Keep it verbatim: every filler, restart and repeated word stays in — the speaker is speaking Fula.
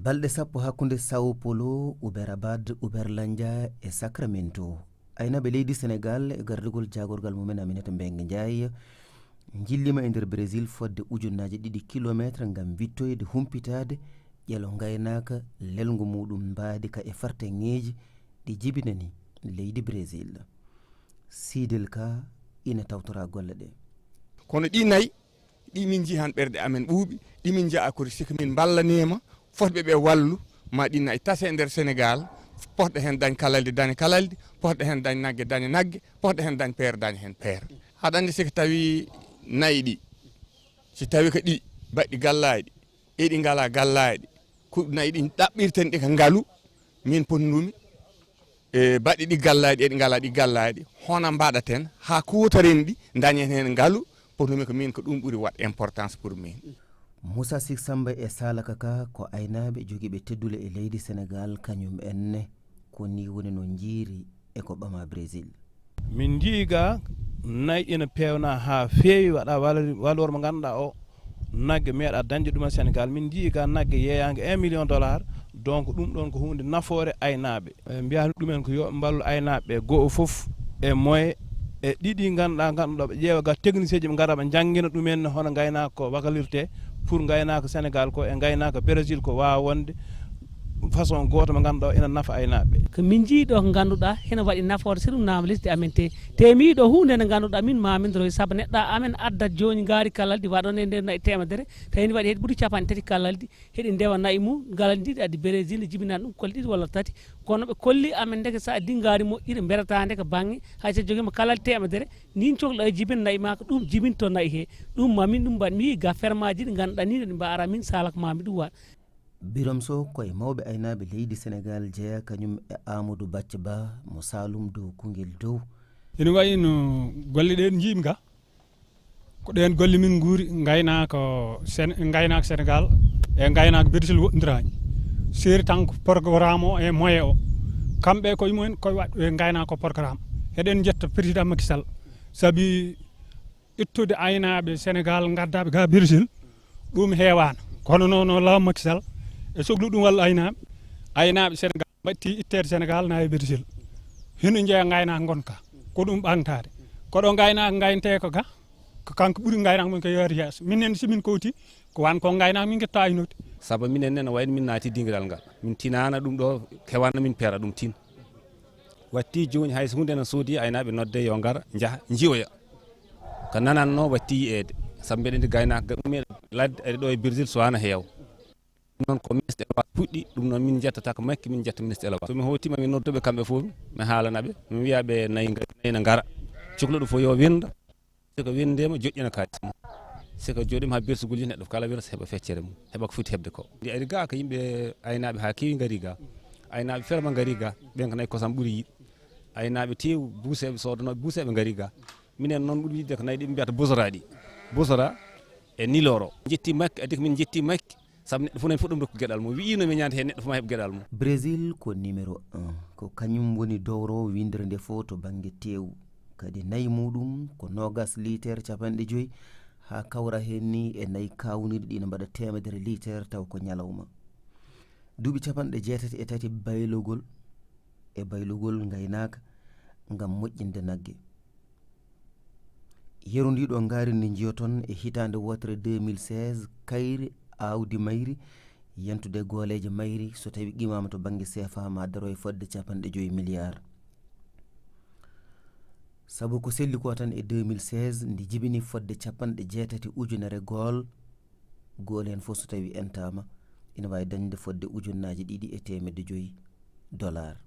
Balɗe sappo hakkunde Sao Paulo, Uberabad, Uberlândia e Sacramento, aynaaɓe leydi Senegaal e gardagol jaagorgal mumen Aminata Mbengue Ndiaye njilliima e nder Brésil fodde ujunnaaje ɗiɗi kilomeetre ngam wittoyde humpitaade ƴelo ngaynaaka lelngo muɗum mbaadi ka e fartaŋŋeeji ɗi jibinani leydi Brésil. Sidel Ka ina tawtora golle ɗe. Kono ɗi nayi ɗi min njiyi han ɓerɗe amen ɓuuɓi, ɗi min njaha kori sika min mballaneema fotɓe ɓe wallu, ma ɗi nayi tase nder Senegaal, potɗe heen dañ kalaldi daña kalaldi, potɗe heen dañ nagge daña nagge, potɗe heen dañ peer daña heen peer. Aɗa anndi sika tawi nayi ɗi, si tawi ko ɗi baɗɗi gallaaɗi, e ɗi ngalaa gallaaɗi, ko nayi ɗi ɗaɓɓirten ɗi ka ngalu, min potndumi e baɗɗi ɗi gallaaɗi e ɗi ngalaa ɗi gallaaɗi, hono mbaɗaten haa kuutaren ɗi, dañen heen ngalu, potndumi ko min ko ɗum ɓuri waɗ importance pour min. Moussa Sik Samba e Salaka Ka ko aynaaɓe jogiiɓe teddule e leydi Senegaal, kañum en ne ko ni woni no njiiri e ko ɓama Brésil. Min njii ga nayi ina peewna haa feewi, waɗa valeur mo ngannduɗaa o nagge meeɗa dañde ɗum e Senegaal. Min njii ga nagge yeeyaange un million dollar, donc ɗum ɗoon ko huunde nafoore aynaaɓe. Ɓe mbiyani ɗumen ko yo ɓe mballu aynaaɓe ɓe, go'o fof e moye e ɗiɗi ngannduɗaa, ngannduɗaa ɓe ƴeewa ga technicien ji ɓe ngara ɓe njanngina ɗumen hono ngaynaaka ko wakalirte pour ngaynaaka Senegaal ko e ngaynaaka Brésil ko waawa wonde façon gooto mo ngannduɗaa ina nafa aynaaɓe. Ko min njii ɗo ko ngannduɗaa ina waɗi nafoore, si ɗum naama lesdi amen te te mi yiɗo huunde nde ngannduɗaa min ma min ndoroy sabu neɗɗo amen addat jooni ngaari kalaldi waɗon e nder nayi temedere, tawi ne waɗi heɗi ɓuri capanɗe tati kalaldi, heɗi ndewa nayi mum, kalaldi ndi addi Brésil, ne jibinani ɗum kolle ɗiɗi walla tati, kono ɓe kolli amen ndeke sa addi ngaari moƴƴiri mberata ndeke bannge, hay so jogiima kalaldi temedere, nin cohla e jibin nayi ma ko ɗum jibinto nayi he, ɗum ma min ɗum mbaɗ mi ga fermaji ɗi ngannduɗaa ni ɗi mbaara min salak ma mi ɗum waɗ. Birom Sow ko e mawɓe aynaaɓe leydi Senegaal jeyaa kañum e Amadou Bacca Ba mo Saalum dow Koungheul dow. Ina wayi no golle ɗe njiimi ga ko ɗeen golle min nguuri, ngaynaaka Sen- ngaynaaka Senegaal e ngaynaaka Brésil woɗɗondiraani. Seeri tan ko programme o e moyen o, kamɓe koye mumen koye waɗ e ngaynaaka ko programme. Eɗen njetta président Macky Sall sabi ittude aynaaɓe Senegaal ngaddaaɓe ga Brésil, ɗum heewaano. Kono noon o laamu Macky Sall e soklu ɗum walla aynaaɓe, aynaaɓe Senegaal mbaɗti itteede Senegaal na e Brésil. Hino njeeya ngaynaaka ngonka ko ɗum ɓaŋtaade. Koɗo ngaynaaka ngayntee ko ga ko kanko ɓuri ngaynaaka mum ko yoori yeeso. Minen si min kowti ko wan ko ngaynaaka min ngetta aynude. Sabu minen ne no wayno min naati dingiral ngal, min tinaana ɗum ɗo, hewanno min peera ɗum tin. Watti jooni hay so huunde ene soodi, aynaaɓe nodde yo ngar njaha njiyoya. Ko nananno watti yiyeede, sabu mbeɗa anndi gaynaaka ga ummeeɗo ladde ari ɗo e Brésil so wana heew. Noon ko ministre élevage puɗɗi ɗum, noon min njettata ko makki, min njetta ministre élevage. So mi hootima mi nodduɓe kamɓe fof, mi haalana ɓe, mi wiya ɓe nayi ngari, nayi na ngara. Cukluɗo fof yo winnda, si ko winndeema joƴƴina kaalis mum. Si ko joɗima haa bertugol yi neɗɗo kala wira so heɓa feccere mum, heɓa ko foti heɓde ko. Ndi ari ga ko yimɓe aynaaɓe haa keewi ngari ga. Aynaaɓe ferma ngari ga, ɓen ko nayi kosam ɓuri yiɗ. Aynaaɓe tew buuseeɓe soodanooɓe buuseeɓe ngari ga. Minen noon ɓuri yiɗde ko nayi ɗi ɓe mbiyata bosora ɗi. Bosora e niloro. Jetti makki, addi ko min jetti makki. Sabu neɗɗo fof nani fof ɗum rokku geɗal mum. Wi'ino mi ñande heen neɗɗo fof ma heɓ geɗal mum. Brésil ko numéro un. Ko kañum woni dowrowo winndere nde fof to bannge teewu. Kadi nayi muɗum ko noogas liiter capanɗe joyi haa kawra heen ni e nayi kaawnirɗi ina mbaɗa teemedere liiter taw ko ñalawma. Duuɓi capanɗe jeetati e tati baylogol e baylugol ngaynaaka ngam moƴƴinde nagge. Yeru ndiɗo ngaari ndi njiyoton e hitaande wootere deux mille seize, kayri aawdi mayri yentude gooleeje mayri so tawi qimaama to bannge seefa ma daro e fodde capanɗe joyi miliyaar. Sabu ko selli ko tan e deux mille seize ndi jibini fodde capanɗe jeetati ujunere gool, gool heen fof so tawi entaama ina waawi dañde fodde ujunnaaji ɗiɗi e teemedde joyi dollar.